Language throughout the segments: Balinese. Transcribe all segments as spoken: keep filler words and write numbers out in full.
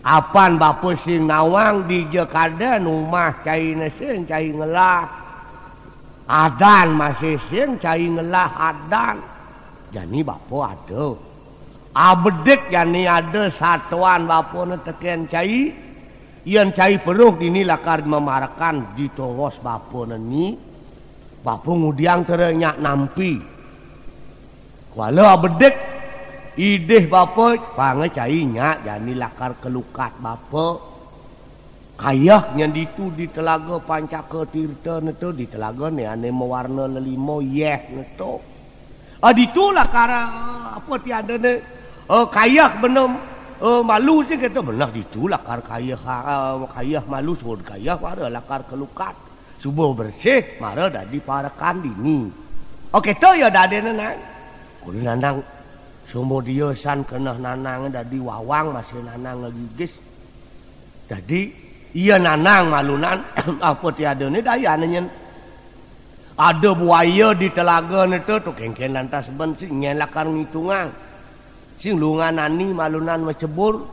Apan bapa sing nawang dija kadén umah cainé sing cai ngelah. Adan masih sing cai ngelah adan. Jani bapa ada. Abedik jani ada satuan bapané tekén cai. Yén cai peruh dini lakar mamarekan di tongos bapané ni. Bapa ngudiang tara nyak nampi. Kuala abedik, idih bapa, panga cai nyak jani lakar kelukat bapa. Kayeh nyén ditu di telaga Pancaka Tirta neto, di telaga né ané mawarna lelima yéh neto. Ah, ditu lakar, ah, apa tiadané, ah, kayeh beneh, ah, malu sing kéto beneh ditu lakar kayeh, ah, kayeh malu suud kayeh mara lakar kelukat. Suba bersih, mara dadi parekan dini. Oh, kéto ya dadéné, Nang. Kudu Nanang, sumadia san keneh Nanang dadi wawang masih Nanang ngegigis. Dadi, iya Nanang malunan, apa tiadané dayané nyén. Ada buaya di telaga neto, to kéngkén lantas ben sing nyén lakar ngitungang. Sing lungan ani malunan macebur.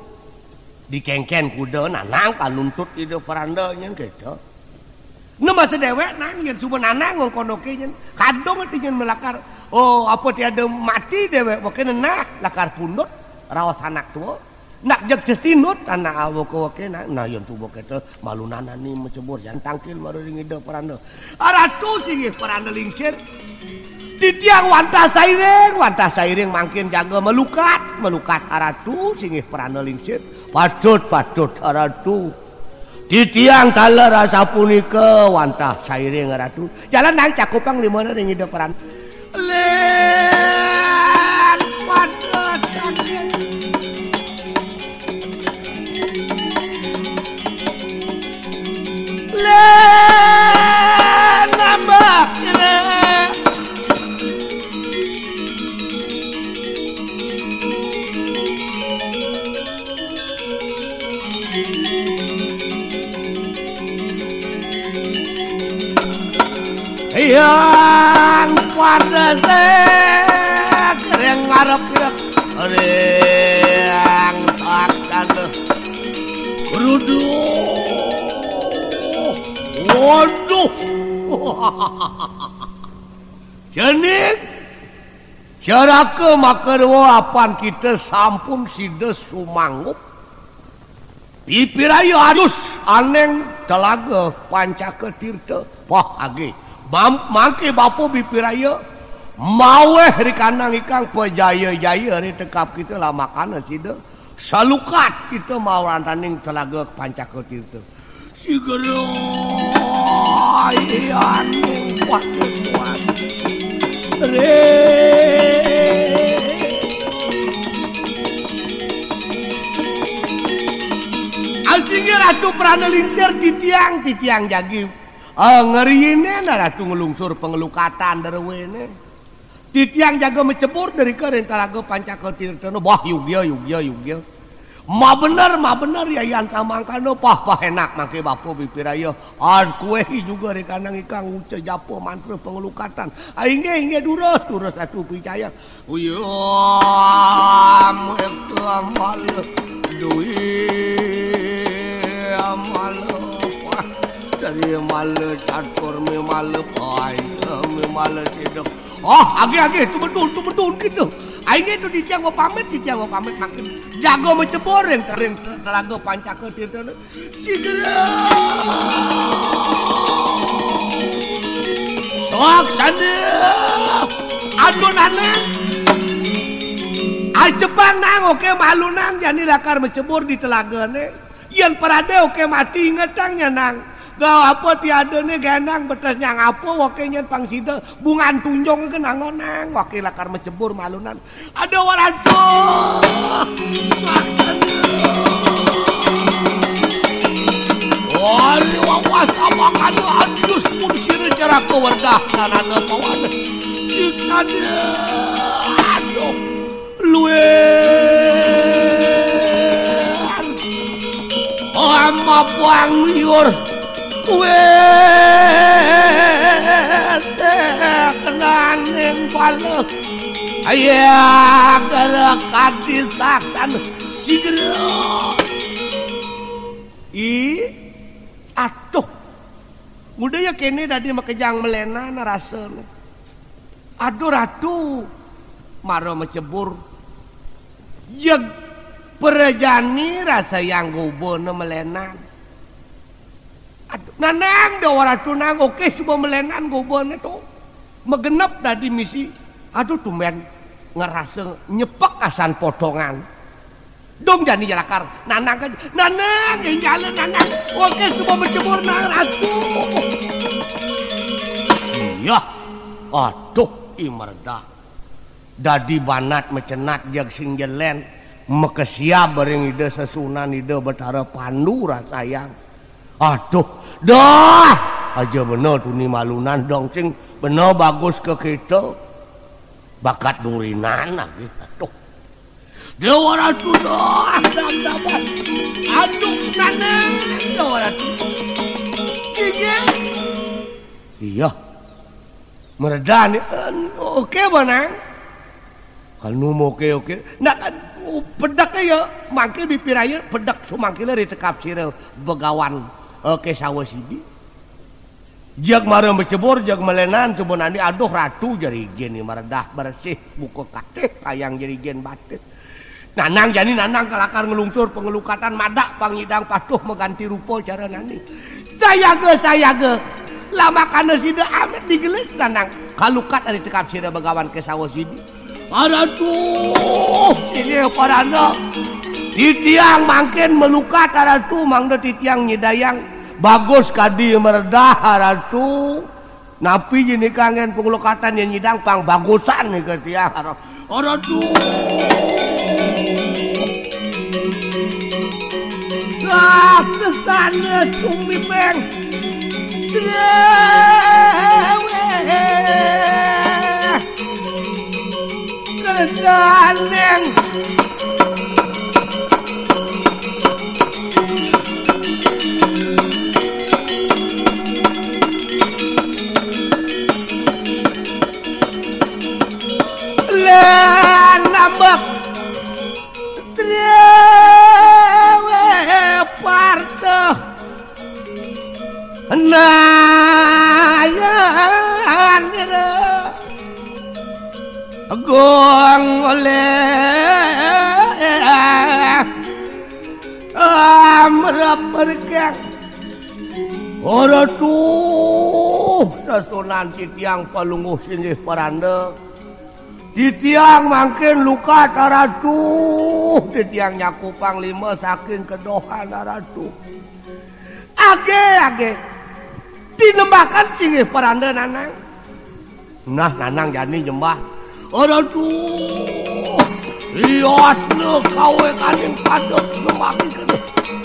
Dikéngkén kuda Nanang kanuntut Ida Peranda nyén kéto. Né masa déwék Nang yén suba Nanang ngongkon oké nyén. Kadung ati nyén malakar. Oh, apa tiada mati déwék, waké nenah lakar pundut raos anak tua. Nak jeg sestinut anak awaka waké Nang. Nah, yén suba kéto malunan ani macebur yan tangkil mara ring Ida Peranda. Ah, Ratu singgih Peranda Lingsir. Titiang wantah sairing, wantah sairing mangkin jaga malukat, malukat Aratu singgih Peranda Lingsir. Patut, patut Aratu. Titiang taler asapunika wantah sairing Aratu. Jalan nang cakupang limana ring Ida Peranda. Lén patut. Lén nambah kira. Yan pada sek ring ngarep ya. Ring tak ada. Ruduh. Waduh. Cening. Caraka makarwa apan kita sampun sida sumanggup. Pipiraya alus aning telaga Pancaka Tirta. Pah agi. Mam-, mangke bapa Pipiraya maweh ri kandang ikang pajaya-jaya ri tekap kita lamakana sida. Salukat kita mawarantaning telaga Pancaka Tirta. Sigera iyaning kuat kuat. Re. Asingge Ratu Prana Lingsir titiang, titiang jagi. Ah, ngeriine na Ratu nglungsur panglukatan derwene. Titiang jaga macebur derika ring Talaga Pancaka Tirtana. Wah, yugya, yugya, yugya. Mabener, mabener, Yayan Samangkana. Pah, pah, enak mangke bapa Bipiraya. An kuehi juga ring kandang ikang uca japa mantra panglukatan. Ah, inggih, inggih, durus, durus, Ratu picayang. Uyam eka mala dui mala pah dari mala catur mi mala pai mi mala sidek. Oh, agi-agi, tumedun, tumedun gitu. Aing itu titiang mau pamit, titiang mau pamit makin jago macebur ring, ring Telaga Pancaka Tirta. Sidra. Sok sana. Aduh, Nanang. Acepang, Nang, oke, malu, Nang, jani lakar macebur di telagane. Yen parade oke mati, ingetang nya, Nang. Gawapa tiadane genang betes nyang apa, oke nyen pang sida bungan tunjung ke nangonang, oke lakar macebur malunan. Ada waranto. Saksana. Wali wawas amakana adus pun sira caraka werdah kanana pawan. Siksana. Aduh. Luwih. Ama puang liur. Kuwi kenaning pala. Aya gara kadi saksan sigra. Ih, aduh. Nguda ya kene dadi makejang melenan rasane. Aduh, Ratu, mara macebur. Jeg prajani rasayang gobane melenan. Aduh, nanang Dawa Ratu nang, oke suba melenan gobane to. Magenep dadi misi. Aduh, tumben ngerasa nyepek asan potongan. Dong jani lakar, nanang kan, nanang, yang jalan nanang. Oke, suba macebur nang Ratu. Iya, aduh, I Merdah. Dadi banat macenat jeg sing jelen, makesiab ring Ida Sesunan, Ida Betara Pandu rasayang. Aduh, dah, aja bener tuni malunan dong sing bener bagus ke kita. Bakat durinan lagi. Aduh. Dewa Ratu dah, dam-daman. Aduh, nanang, Dewa Ratu. Sini. Iya. Meredah ni, eh, oke, Bonang. Kanu moke, oke. Nak, oh, pedek ya, mangke bibir air, pedek sumangkila ri tekap sira begawan, eh, Kesawa sidi. Jeg mara macebur, jeg melenan, suba nani, aduh, Ratu, jerigen ni Meredah bersih, buka katih, kayang jerigen batih. Nanang jani, nanang kalakar ngelungsur panglukatan, madak pang nyidang patuh maganti rupa cara nani. Sayaga, sayaga. Lamakana sida amit digelis, nanang kalukat ari tekap sira begawan Kesawa sidi. Aratu, sini parana. Titiang mangkin malukat, Aratu, mangda titiang nyidayang bagus kadi Meredah, Aratu. Napi jani kanggen panglukatan yen nyidang pang bagusan nika tiang. Aduh. Ah, kesana tumibeng. Sreweh. Kerdaning. Lan nambek srewe parta nayanira gong oleh amrap berkang. Ora tuh, sesunan titiang palungguh singgih paranda. Titiang mangkin lukat, Aratu. Titiang nyaku panglima saking kedohan, Aratu. Age, age. Tinembakan singgih paranda, Nanang. Nah, Nanang jani nyembah. Aratu. Liatna kawekaning pada nembakan kene.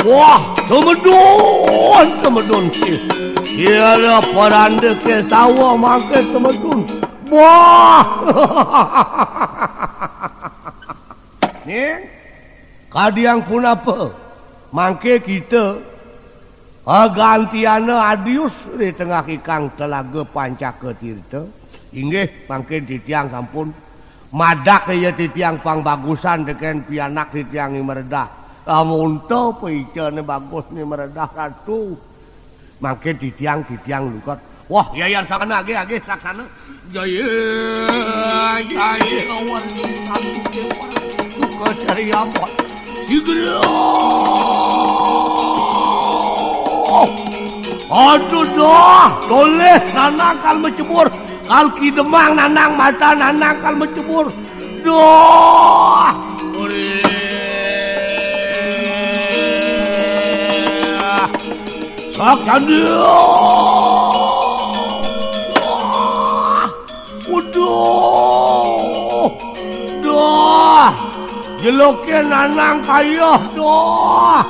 Wah, semedun, semedun sih. Sira paranda Kesawa mangke semedun. Wah. Ning, kadiang punapa? Mangke kita agantiana adius ri tengah ikang Telaga Pancaka Tirta. Inggih, mangkin titiang sampun madak ya titiang pang bagusan teken pianak titiang I Meredah. Amun ta paicane bagus ni Meredah, Ratu. Mangke titiang, titiang lukat. Wah, yayan sangana age, age, saksana. Jaya, jaya, awan, satu dewa. Suka sari apa? Sigra. Aduh dah, toleh Nanang kal macebur. Kal kidemang Nanang, mata Nanang kal macebur. Dah. Oleh. Saksana. Waduh. Dah. Jeloke Nanang kayeh, dah.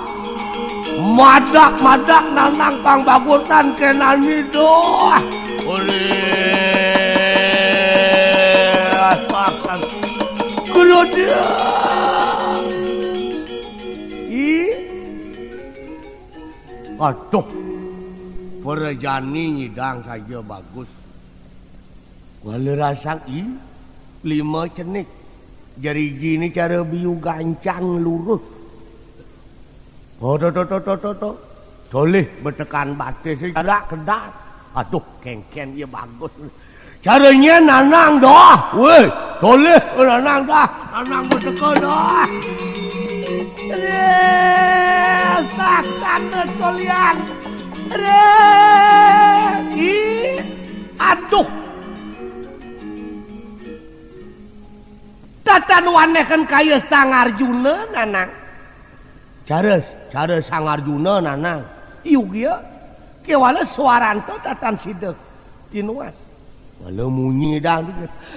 Madak-madak Nanang pang bagusan kenani, dah. Oleh. Saksana. Gerodang. Ih. Aduh, prajani nyidang saja bagus. Kuala rasang i, lima cenik. Jeriji ni cara biu gancang lurus. Oh, to, to, to, to, to, to. Dolih betekan batis, jarak kedas. Aduh, kengken iya bagus. Caranya nanang dah. Weh, dolih nanang dah. Nanang beteka dah. Reh, saksana tolian. Reh, ih, aduh. Tatan wanehkan kaya Sang Arjuna, nanang. Cara, cara Sang Arjuna, nanang. Yugia, kewala suaranta tatan sida. Tinuas. Wala munyi dang.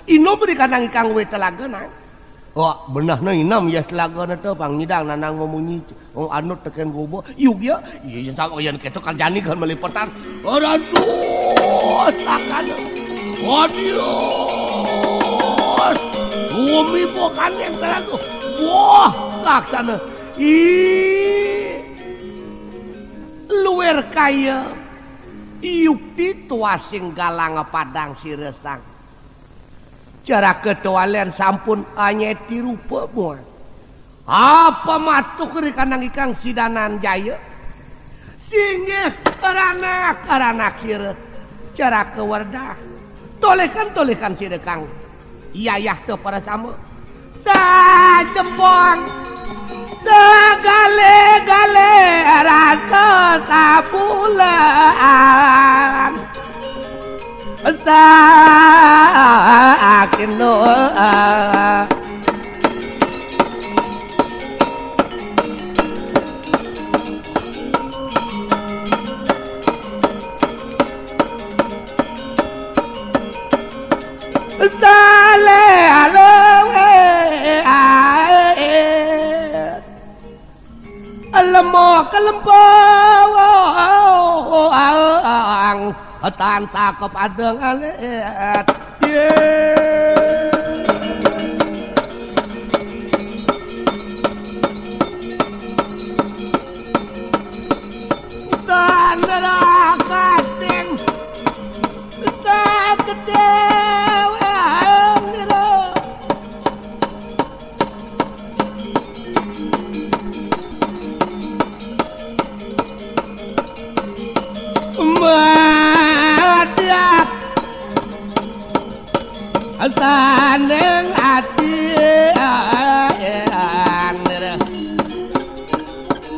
Ino beri kanang ikang we telaga, nang. Oh, benahna inem ya telagana te pang nyidang nanang mamunyi. Oh, anut teken goba. Yugia, iya, iya, sama yan keto kan jani kan malipetan. Aduh, sakana. Adios. Bumi bukan yang telaga. Wah, saksana. Ih. Luir kaya yukti tuasing galang padang siresang. Caraka tawalen sampun anyeti rupa muat. Apa matuk ri kanang ikang sidanan jaya? Singgih ranak-ranak sira. Caraka werdah. Tolihkan-tolihkan sira kang yayah te para sama. Sajempong, sagale-gale rasa sabulan. Sakino. Saleh aloe ae. Lemo kelempang tansah kepadeng alit. Ye. Tanah kating sakedewan nira. Madiak saneng ati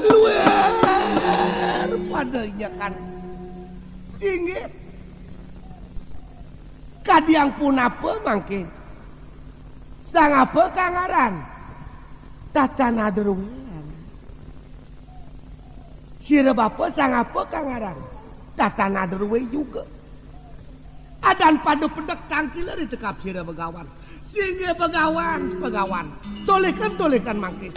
luar pada nyakan singgih. Kadiang punapa mangke? Sang apa kang aran? Tatan Aderwean. Sira bapa sang apa kang aran? Tatan Aderwe juga. Adan pada pedek tangkila ri tekap sira begawan. Singgih begawan, begawan. Tolihkan, tolihkan mangke.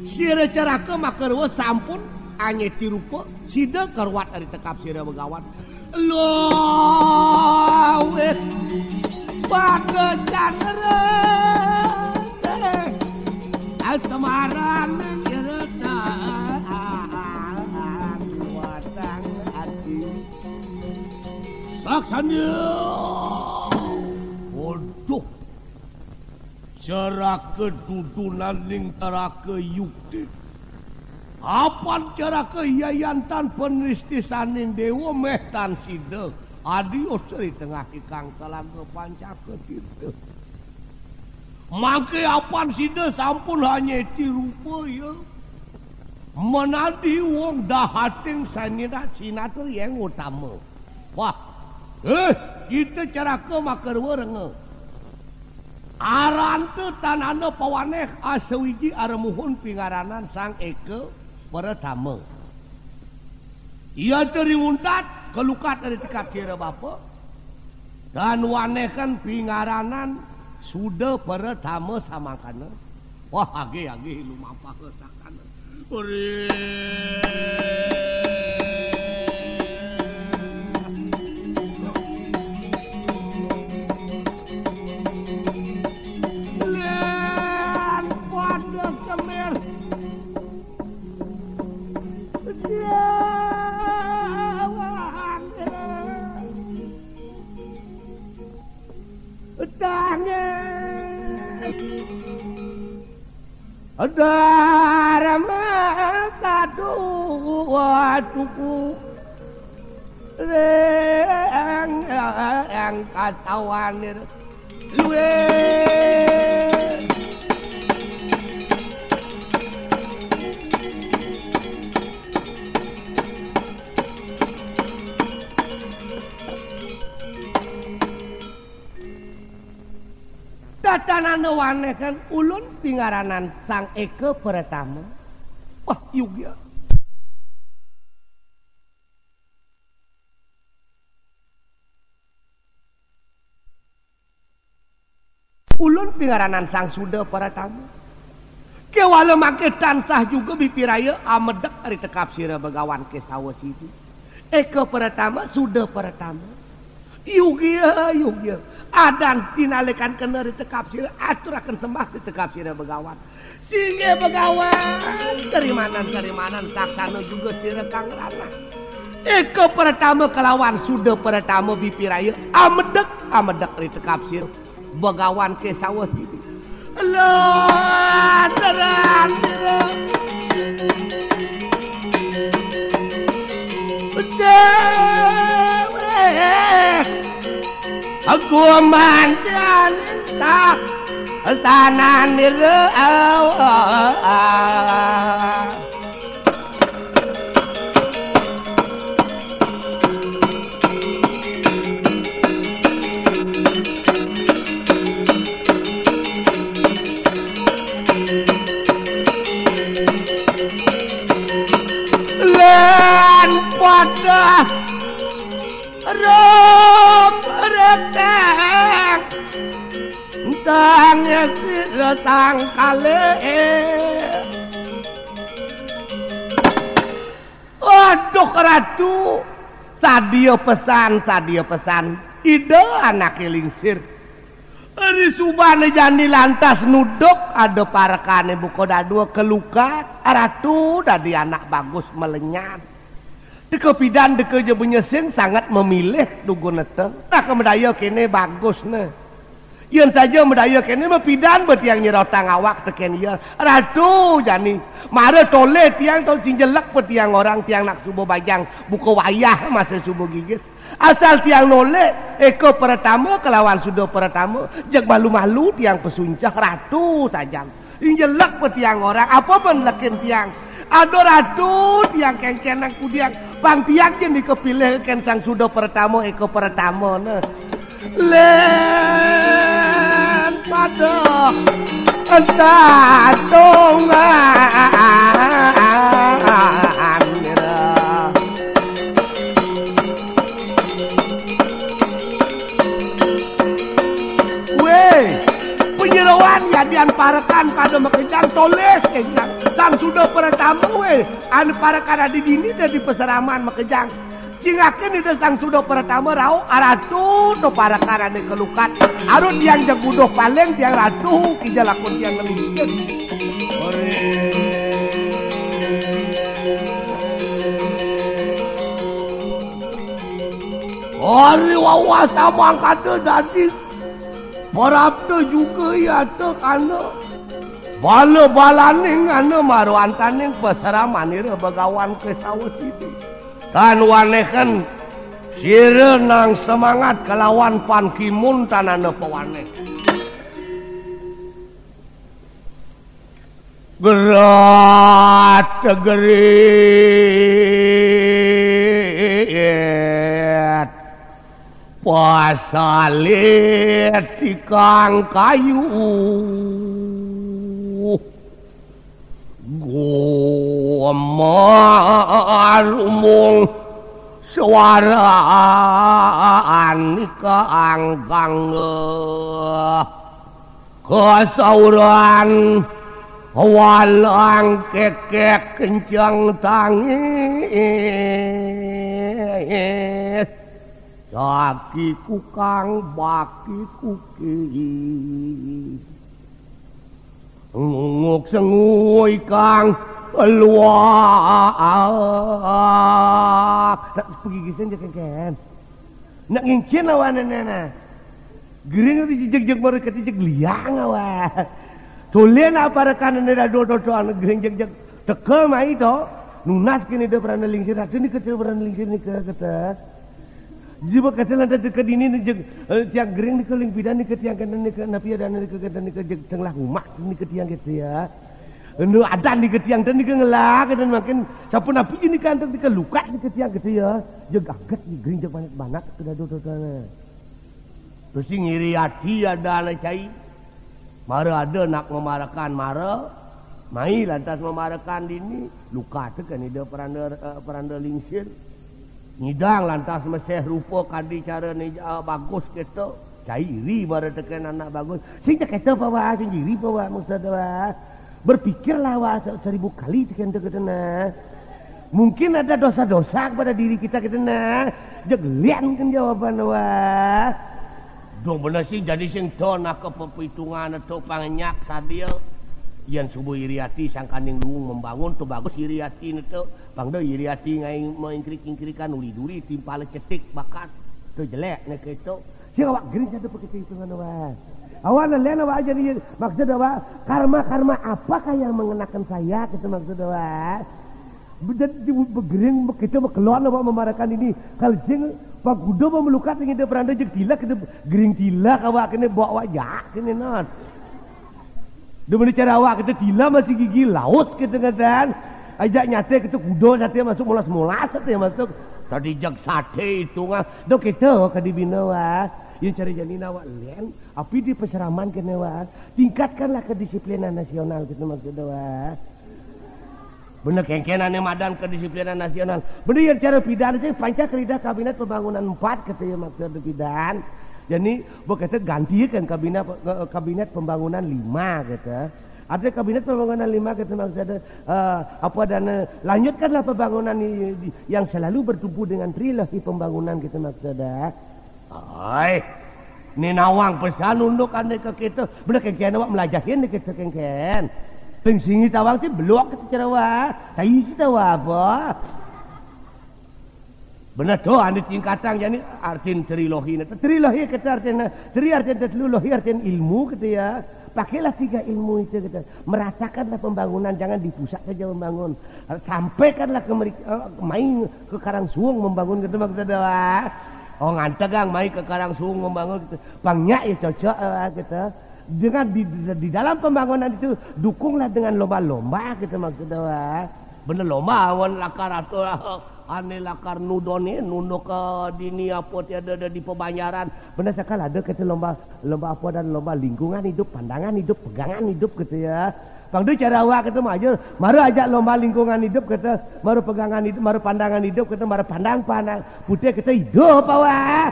Sira caraka makarwa sampun anyeti rupa, sida karuat ri tekap sira begawan. Laweh pada candra teh asmaran nyereta watang ati. Saksana. Waduh. Caraka dudunan ning caraka yukti. Apan caraka yayantan panristisaning dewa meh tan sida. Adios ri tengah ikang talaga pancaka tirta. Mangke apan sida sampun hanyeti rupa ya. Menadi wong dahating sanyedat sinatra yang utama. Wah, eh, kita caraka makarwa renga. Aranta tanana pawaneh asawiji aramuhun pingaranan Sang Eka Pratama. Iya teri nguntat, kalukat ari tekap sira bapa. Dan wanehkan pingaranan Suda Pratama samangkana. Wah, agih-agih lumampah sakana. Uri. Lan pada kemir. Jawan. Tangis. Dharma sadu. Watuku reng kasawanir luwih. Dadanana wanehan ulun pingaranan Sang Eka Pratama. Wah, yugya. Ulun pingaranan Sang Suda Pratama. Kéwala mangké tansah juga bibir raya amedek ri tekap sira Bagawan Késawa sidi. Eka Pratama, Suda Pratama. Yugya, yugya. Adan tinalikan kena ri tekap sira, aturaken sembah ri tekap sira Bagawan. Singgih Bagawan, karimanan, karimanan, saksana juga sira kang ranah. Eka Pratama kalawan Suda Pratama bibir raya amedek, amedek ri tekap sira Bagawan Késawa sidi. Lantaran sira cewek gumantian tah sananira. Lan pada rum rekeng tangis sira sang kalih. Aduh, Ratu, sadia pesan, sadia pesan. Ida anaké lingsir. Ri subané jani lantas nuduk, ada parekané buka dadua kelukat. Ratu dadi anak bagus melenyat. Teka pidan teka ja benyesing sangat memilih duguneta. Nah, kamedaya kéné bagusné. Yén saja madaya kéné, mapidan ba tiang nyerotang awak tekén iya. Ratu jani, mara tolih tiang tau cinjelek pa tiang orang, tiang nak suba bajang, buka wayah masih suba gigis. Asal tiang nolih, Eka Pratama kalawan Suda Pratama, jeg malu-malu tiang pasuncah Ratu sajan. Injelek pa tiang orang, apa menlekin tiang? Aduh Ratu, tiang kéngkén nang kudiang. Pang tiang jén dikepilih kén Sang Suda Pratama, Eka Pratama, nah. Lén pada tatungan. Wéh, panyeroan yadian parekan pada makejang tolih, kéjang. Sang Suda Pratama, wéh, anu parekan adi dini dadi paseraman makejang. Cingakin Ida Sang Suda Pratama rauh, Ratu to parekan ané kelukat. Arut tiang jeg buduh paling tiang Ratu, kija lakun tiang ngelingkin. Ari wawasa mangkada dadi prapta juga yata kana bala-balaning ana maruantaning paseramanira Bagawan Kesawa sidi. Tan wanehken sira nang semangat kalawan pan kimun tanana pawaneh. Gerat gerit pasalit tikang kayu gumarumung suara anika anggang. Kasauran walang kekek kencang tangis. Caki kukang baki kuki. Ngunguk senguy kang luak. Nak pegigisan je kengken. Nak ngingkin lawan nene. Gering di jejeg-jeg baru keti jeg liang awa. Tulen apa rekan nene dado dodo anu gering jeg-jeg. Teka mai to. Nunas kene ida peranda lingsir, ada nika peranda lingsir nika kata. Jiwa kata lantas deka dini ni jeg, eh, tiang gering nika ling pidan nika tiang kena nika napi ada nika kata nika jeg tengah rumah nika tiang kata ya. Anu ada nika tiang dan nika ngelak dan makin sampun api je nika antuk nika lukat nika tiang kata ya. Jeg aget ni gering jeg banat-banat kata dado tata. Terus ngiri hati ada anak cai. Mara ada nak memarekan mara, mai lantas memarekan dini, luka teken ida peranda, eh, peranda lingsir. Nyidang lantas meseh rupa kadi cara ni, eh, bagus keto. Cai iri mara teken anak bagus. Sing ja keto pawa, sing iri pawa maksud wa. Berpikirlah wa se-, seribu kali teken tu kata nah. Mungkin ada dosa-dosa kepada diri kita kata nah. Jeg lian mungkin jawaban wa. Dong bener sih jadi sing to nak ke pepitungan tu pangenyak sadia. Yan subuh iri hati sangkaning luung membangun tu bagus iri hati tu. Pang do iri hati ngai mengkrik-ingkrikan uli duri timpal cetik bakat. Tu jelek ne keto. Sing awak gering satu pakai hitungan awak. Awak na len awak aja ni maksud awak karma-karma apakah yang mengenakan saya kata maksud awak. Jadi begering kita bekelon awak memarakan ini. Kalau sing pagudo memelukat dengan dia beranda jeg tilak kita gering tilak awak kena bawa awak jak kena non. Dia mana cara awak kita tilak masih gigi laus kita ngatan. Ajak nyate kita kudo sate masuk molas-molas sate masuk. Tadi jag sate itu ngah. Dok kita kadi bina wah. Yang cari janin awak len. Api di peseraman kena wah. Tingkatkanlah kedisiplinan nasional kita maksud wah. Bener kengken ane madan kedisiplinan nasional. Bener yang cara pidan sih panca kerida kabinet pembangunan empat kata ya maksud pidan. Jadi, buat kata ganti kan kabinet, eh, kabinet pembangunan lima kata. Ada kabinet pembangunan lima kata maksud ada, eh, apa dana lanjutkanlah pembangunan ni, di, yang selalu bertumpu dengan trilogi pembangunan kata maksud ada. Ai, ni nawang pesan unduk ane ke kita. Bener kengken awak melajahin ni kita kengken. Ting singi tawang sih belok kita cerawa. Tai si tawa apa? Bener tu ane tingkatan jadi artin trilogi ni. Trilogi kita artin tri artin telu logi artin ilmu kita ya. Pakailah tiga ilmu itu kita. Merasakanlah pembangunan jangan di pusat saja membangun. Sampaikanlah ke mereka, eh, main ke Karang Suwung membangun kita maksud doa. Oh ngantegang main ke Karang Suwung membangun kita. Pangnya ya cocok eh, kita. Dengan di, di, di dalam pembangunan itu dukunglah dengan lomba-lomba kita maksud doa. Bener lomba awan lakar atau ane lakar nudone nunduk ke dini apa tiada ada di pebanjaran. Bener sekali ada kita lomba lomba apa dan lomba lingkungan hidup, pandangan hidup, pegangan hidup gitu ya. Pang tu cara awak kata maju, mara ajak lomba lingkungan hidup kata, mara pegangan hidup, mara pandangan hidup kata, mara pandang pandang putih kata hidup awak.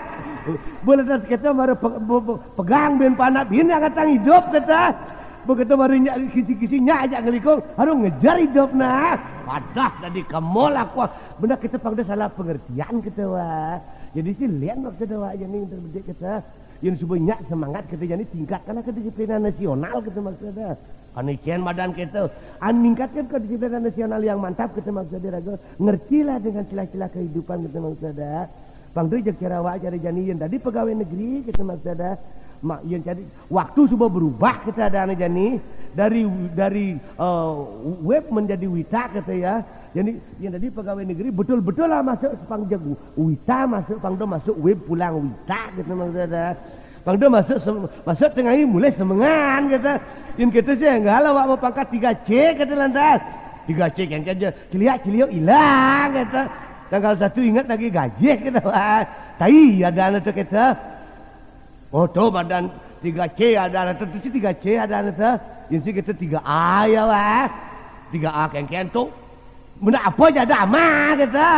Boleh dah kata mara pe, pe, pe, pegang bin panak bin yang katang hidup kata. Begitu baru nyak kisi-kisi nyak ajak ngelikung, harus ngejar hidup nah. Padah tadi ke mall aku. Benar kita pang dah salah pengertian kita wah. Jadi si lian maksud awak jadi terbedik kita. Yang suba nyak semangat kita jadi tingkatkanlah kedisiplinan nasional kita maksudnya. Anu ician badan kita, an ningkatkan kedisiplinan nasional yang mantap kita maksudnya raga. Ngertilah dengan celah-celah kehidupan kita maksudnya. Pang tu je kira awak cari jani yang tadi pegawai negeri kita maksudnya. Mak yang jadi waktu suba berubah kita ada anu jani dari dari eh, web menjadi wita kita ya. Jadi yang tadi pegawai negeri betul-betul lah masuk pang jago wita masuk pang tu masuk web pulang wita kita maksudnya. Pang dah masuk sem, masuk tengah hari mulai semengan kata. Yang kata saya enggak lah awak mau pangkat tiga C kata lantas. Tiga C kan aja celiak celiak hilang kata. Tanggal satu ingat lagi gaji kata. Wah, tai ada anak tu kata. Oh tu badan tiga C ada anak tu si tiga C ada anak tu. Yang si kata tiga A ya wah. Tiga A kengken tu. Benda apa je ada ama kata.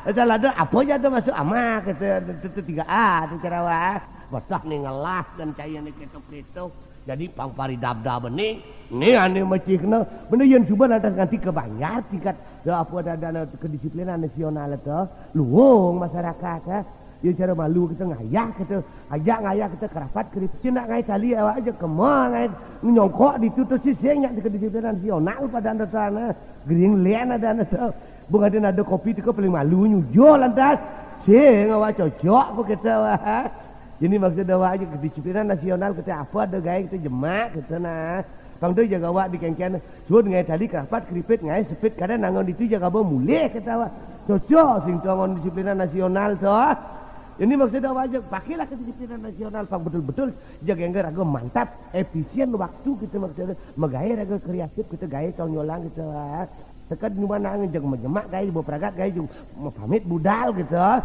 Asal ada apa je ada masuk ama kata. Itu, itu tiga A tu cara wah. Betah ni ngelah dan cahaya ni ketok-ketok. Jadi pang pari dabda beni. Ni ane mesti kena. Benda yang cuba lantas nganti ke banjar tingkat ya, apa ada dana kedisiplinan nasional tu. Luung masyarakat ha. Ya cara malu kita ngayah kita. Ajak ngayah kita kerapat keripsi nak ngai tali awak aja kema ngai nyongkok di tu tu si sing nyak kedisiplinan nasional pada anda sana. Green land ada anda tu. Bung ada nada kopi tu ke paling malu nyujo lantas. Sing awak cocok apa kita awak. Jadi maksud awak aja kedisiplinan nasional kita apa ada gaya kita jemak kita nah. Pang to jaga awak di kéngkén, suud ngaé tali, kerapat, keripit, ngaé sepit, kada nanggon ditu jaga ba mulih kata awak. Cocok sing to ngon disiplinan nasional to. Ini maksud awak aja, pakailah kedisiplinan nasional, pang betul-betul jaga yang raga mantap, efisien waktu kita maksudnya, magaé raga kreatif kita gaé tong nyolang kita. Teked nyuma nang jeg menyemak gaé, beperagat gaé, jug pamit budal kita.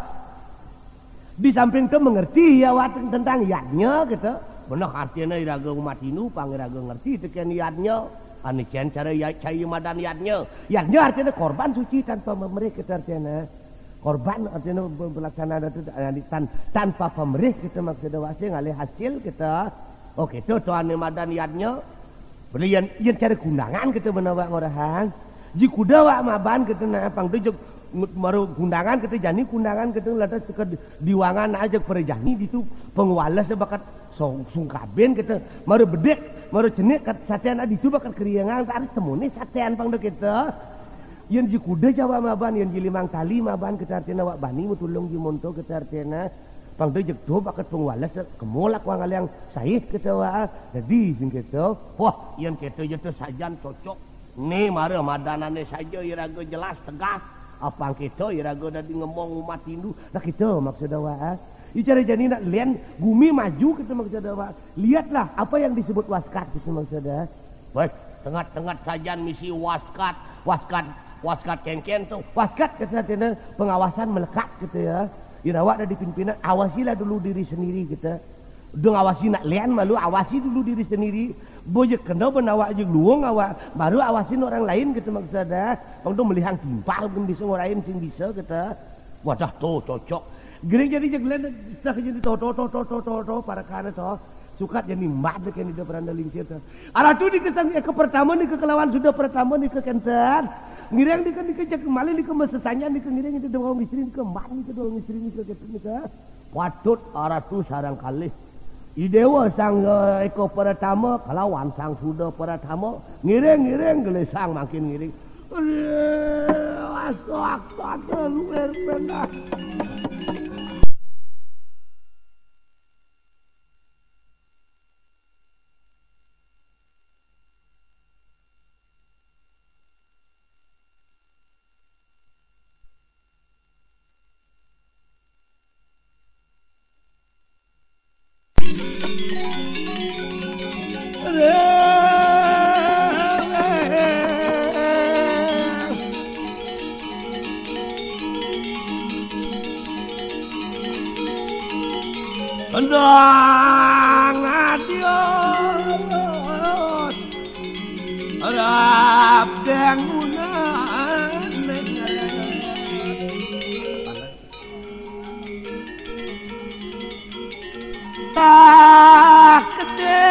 Di samping tu mengerti ya awak tentang yadnya gitu. Beneh artinya iraga umat Hindu, pang iraga ngerti tekén yadnya. Ané cén cara ya, cai madan yadnya. Yadnya artinya korban suci tanpa pamrih gitu artinya. Korban artinya be-, berlaksana itu, eh, tan-, tanpa pamrih gitu maksudnya, wasi ngalih hasil gitu. Oh gitu to ané madan yadnya. Beli yén, yén cara kundangan gitu bener awak ngorahang. Ji kuda awak maban gitu nah, pang tu jeg ngut-, maru kundangan gitu, jani kundangan gitu, lantas ke di-, diwangan aja para jani ditu, pengwales bakat sung-, sungkabin gitu, maru bedik, maru cenik kat satéan ditu bakat keriangan, tarik temune satéan pang tu gitu. Yén ji kuda ja awak maban, yén ji limang tali maban gitu artinya awak bani matulung ji monto gitu artinya. Pang tu jeg to bakat pengwales, kemulak wang aliang saih gitu awak. Jadi sing gitu. Wah, yén gitu ja tu sajan cocok. Né mara madanané saja iraga jelas tegas. Apang kita iraga dadi ngomong umat Hindu. Nah kita maksud awak, ah. Icara jani nak lén gumi maju kita maksud awak. Lihatlah apa yang disebut waskat kita maksud, ah. Wéh, tengat-tengat sajan misi waskat, waskat, waskat kéngkén tu. Waskat kata artinya pengawasan melekat gitu ya. Yén awak dadi pimpinan, awasilah dulu diri sendiri gitu. Udah ngawasi nak lén malu, awasi dulu diri sendiri. Boya kena ben awak jeg luung awak, baru awasin orang lain gitu maksudnya. Pang tu melihang timpal gem bisa ngurain sing bisa gitu. Wadah to cocok. Gering jadi jeg lén sah jadi to to to to to to to parakana to. Sukat jadi mad kén ida peranda lingsir to. Aratu nika sang éka pertama nika kelawan suda pertama nika kénten. Ngiring nika nika jeg malih nika masesanyan nika ngiring nika dua istri nika mad nika dua istri nika kénten nika. Patut aratu sareng kalih. Idéwa sang, eh, éka pratama kalawan sang suda pratama ngiring-ngiring gelisang mangkin ngiring. Aduh, astaga, luar biasa. Endang adios. Rap bangunan. Tak gede.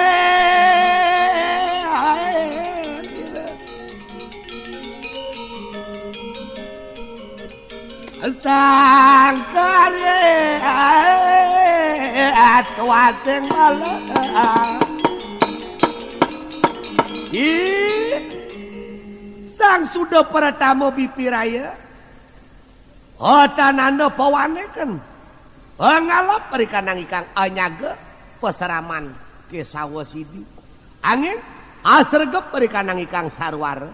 Sangkare tuating malah. Ih, sang suda pratama bipiraya. Otananda pawaneken. Ngalap rikanang ikang anyaga pasraman Kesawa Sidi. Anging asregep rikanang ikang sarwara.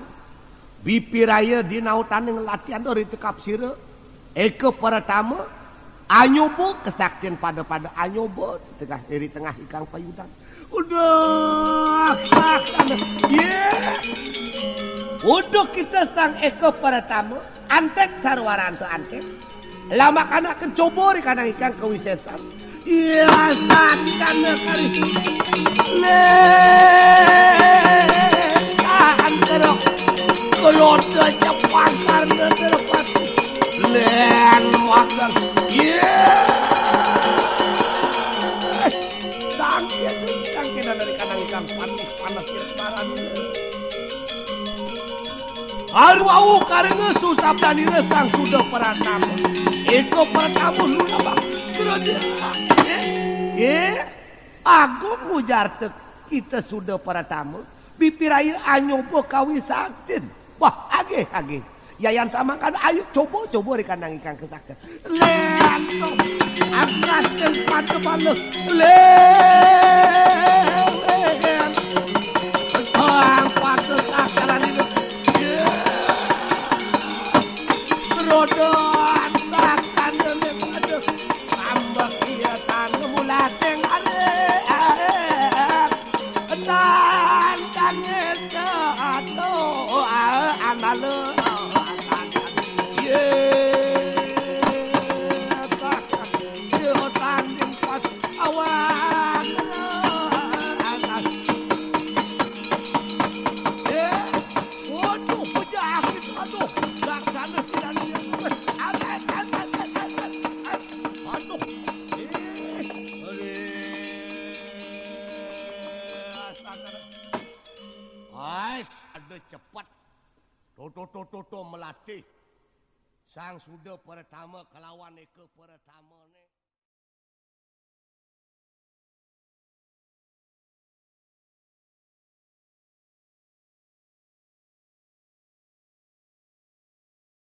Bipiraya dinautaning latihan ri tekap sira. Eka pratama, anyoba kesaktin pada-pada anyoba tengah iri tengah ikang payudan. Uduh, ye. Uduh kita sang eka pratama, antek sarwaranto antek. Lamak anak kecoba rikanang ikang kawisesan. Iya, sandana kali. Lé, tahan kerok. Keloda cepat karena terpati. Lén makan. Iya. Tangkil, tangkil dari kanang ikang panas, panas kemaran. Arwau karena susah dan ira sang sudah pratama. Eko pratama lu apa? Terus dia, eh, eh, agung ujar tek kita sudah pratama. Bipiraya anyoba kawi saktin. Wah, agih, agih. Yayan samangkan, ayo coba, coba rikanang ikang kesaktin. Lento, angkat dan pada bala. Lento. Toto melatih Sang Suda Pertama kelawan Eka Pertamane.